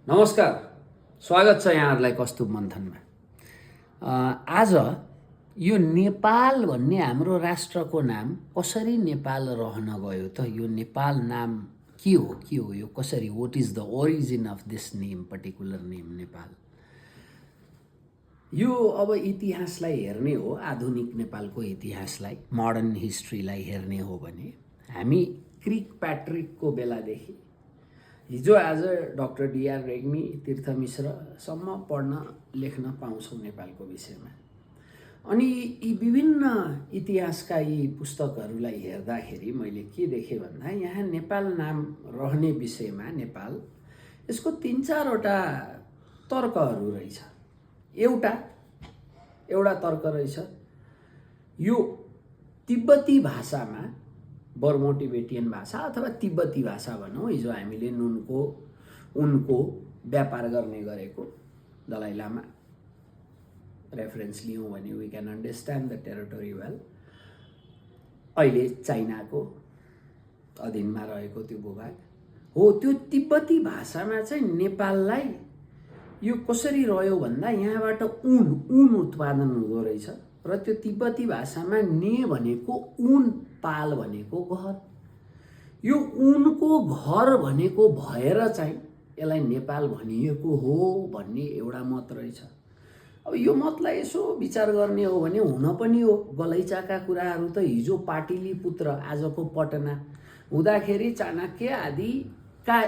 नमस्कार, स्वागत छ यहाँहरूलाई कस्तुभ मन्थनमा। आज यो नेपाल भन्ने हाम्रो राष्ट्रको नाम कसरी नेपाल रहन गयो त? यो नेपाल नाम के हो यो कसरी? What is the origin of this name, particular name Nepal? यो अब इतिहासलाई हेर्ने हो, आधुनिक नेपालको इतिहासलाई, मोडर्न हिस्ट्रीलाई हेर्ने हो भने हामी क्रिक प्याट्रिकको बेलादेखि हिजो आज डाक्टर डीआर रेग्मी, तीर्थ मिश्रसम्म पढ्न लेख्न पाउँछौँ नेपालको विषयमा। अनि यी विभिन्न इतिहासका यी पुस्तकहरूलाई हेर्दाखेरि मैले के देखेँ भन्दा यहाँ नेपाल नाम रहने विषयमा नेपाल यसको 3-4वटा तर्कहरू रहेछ। एउटा तर्क रहेछ, यो तिब्बती भाषामा, बर्मो टिबेटियन भाषा अथवा तिब्बती भाषा भनौँ, हिजो हामीले उनको व्यापार गर्ने गरेको दलाई लामा रेफरेन्स लियौँ भने we can understand the territory well. अहिले चाइनाको अधीनमा रहेको त्यो भूभाग हो। त्यो तिब्बती भाषामा चाहिँ नेपाललाई यो कसरी रह्यो भन्दा यहाँबाट ऊन उत्पादन हुँदो रहेछ र त्यो तिब्बती भाषामा ने भनेको ऊन, पाल भनेको घर, यो ऊनको घर भनेको भएर चाहिँ यसलाई नेपाल भनिएको हो भन्ने एउटा मत रहेछ। अब यो मतलाई यसो विचार गर्ने हो भने हुन पनि हो। गलैँचाका कुराहरू त हिजो पाटलिपुत्र, आजको पटना हुँदाखेरि चाणक्य आदिका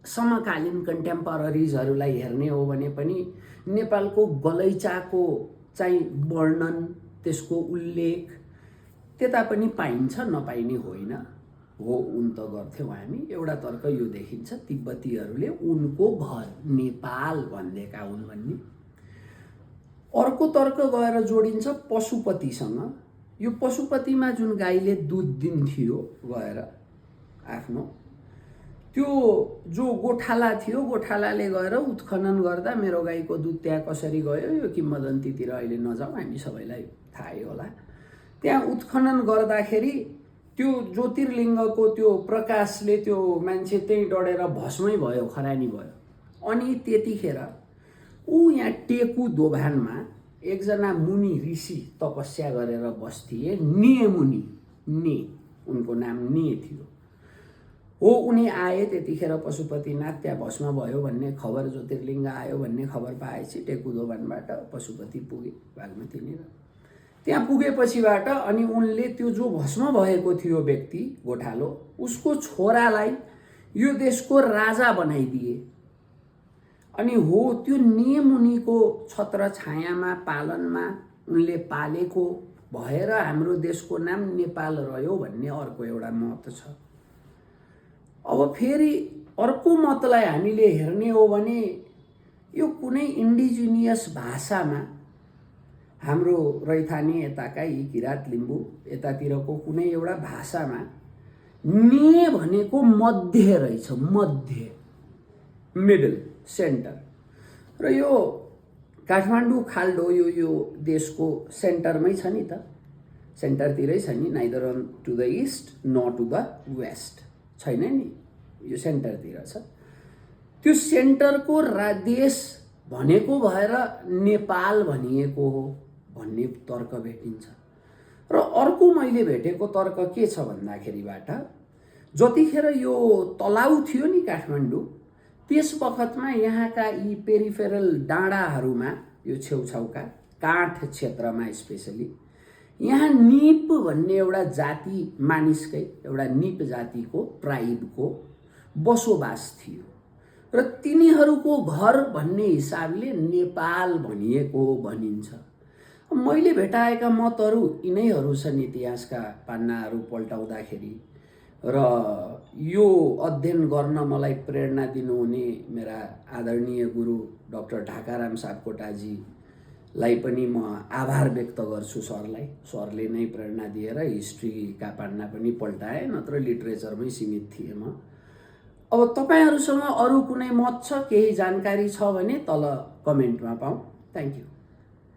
समकालीन कन्टेम्पररिजहरूलाई हेर्ने हो भने पनि नेपालको गलैँचाको चाहिँ वर्णन, त्यसको उल्लेख त्यता पनि पाइन्छ, नपाइने होइन हो। उन त गर्थ्यौँ हामी। एउटा तर्क यो देखिन्छ, तिब्बतीहरूले उनको घर नेपाल भन्देका हुन् भन्ने। अर्को तर्क गएर जोडिन्छ पशुपतिसँग। यो पशुपतिमा जुन गाईले दुध दिन्थ्यो गएर आफ्नो, त्यो जो गोठाला थियो, गोठालाले गएर उत्खनन गर्दा मेरो गाईको दुध त्यहाँ कसरी गयो, यो किम्वदन्तीतिर अहिले नजाउँ, हामी सबैलाई थाहै होला। त्यहाँ उत्खनन गर्दाखेरि त्यो ज्योतिर्लिङ्गको त्यो प्रकाशले त्यो मान्छे त्यही डढेर भस्मै भयो, खरानी भयो। अनि त्यतिखेर यहाँ टेकु दोभानमा एकजना मुनि ऋषि तपस्या गरेर बस्थिए, ने मुनि, ने उनको नाम ने थियो हो। उनी आए, त्यतिखेर पशुपतिनाथ त्यहाँ भस्म भयो भन्ने खबर, ज्योतिर्लिङ्ग आयो भन्ने खबर पाएपछि टेकु दोभानबाट पशुपति पुगे बागमतीनिर। त्यहाँ पुगेपछिबाट अनि उनले त्यो जो भस्म भएको थियो व्यक्ति, गोठालो, उसको छोरालाई यो देशको राजा बनाइदिए। अनि हो त्यो नेमुनिको छत्र छायामा, पालनमा उनले पालेको भएर हाम्रो देशको नाम नेपाल रह्यो भन्ने अर्को एउटा मत छ। अब फेरि अर्को मतलाई हामीले हेर्ने हो भने यो कुनै इन्डिजिनियस भाषामा, हाम्रो रैथाने यताका यी किरात लिम्बू यतातिरको कुनै एउटा भाषामा ने भनेको मध्य रहेछ, मध्य, मिडल, सेन्टर। र यो काठमाडौँ खाल्डो यो देशको सेन्टरमै छ नि त, सेन्टरतिरै छ नि, neither on to the east not to the west छैन नि, यो सेन्टरतिर छ। त्यो सेन्टरको देश भनेको भएर नेपाल भनिएको हो भन्ने तर्क भेटिन्छ। र अर्को मैले भेटेको तर्क के छ भन्दाखेरिबाट, जतिखेर यो तलाउ थियो नि काठमाडौँ, त्यस बखतमा यहाँका यी पेरिफेरल डाँडाहरूमा, यो छेउछाउका काठ क्षेत्रमा स्पेसली, यहाँ निप भन्ने एउटा जाति मानिसकै, एउटा निप जातिको, ट्राइबको बसोबास थियो र तिनीहरूको घर भन्ने हिसाबले नेपाल भनिएको भनिन्छ। मैले भेटाएका मतहरू यिनैहरू छन् इतिहासका पान्नाहरू पल्टाउँदाखेरि। र यो अध्ययन गर्न मलाई प्रेरणा दिनुहुने मेरा आदरणीय गुरु डाक्टर ढाकाराम सापकोटाजीलाई पनि म आभार व्यक्त गर्छु। सरले नै प्रेरणा दिएर हिस्ट्रीका पान्ना पनि पल्टाए, नत्र लिटरेचरमै सीमित थिएँ म। अब तपाईहरुसँग अरु कुनै मत छ, केही जानकारी छ भने तल कमेन्टमा पाऊँ। Thank you.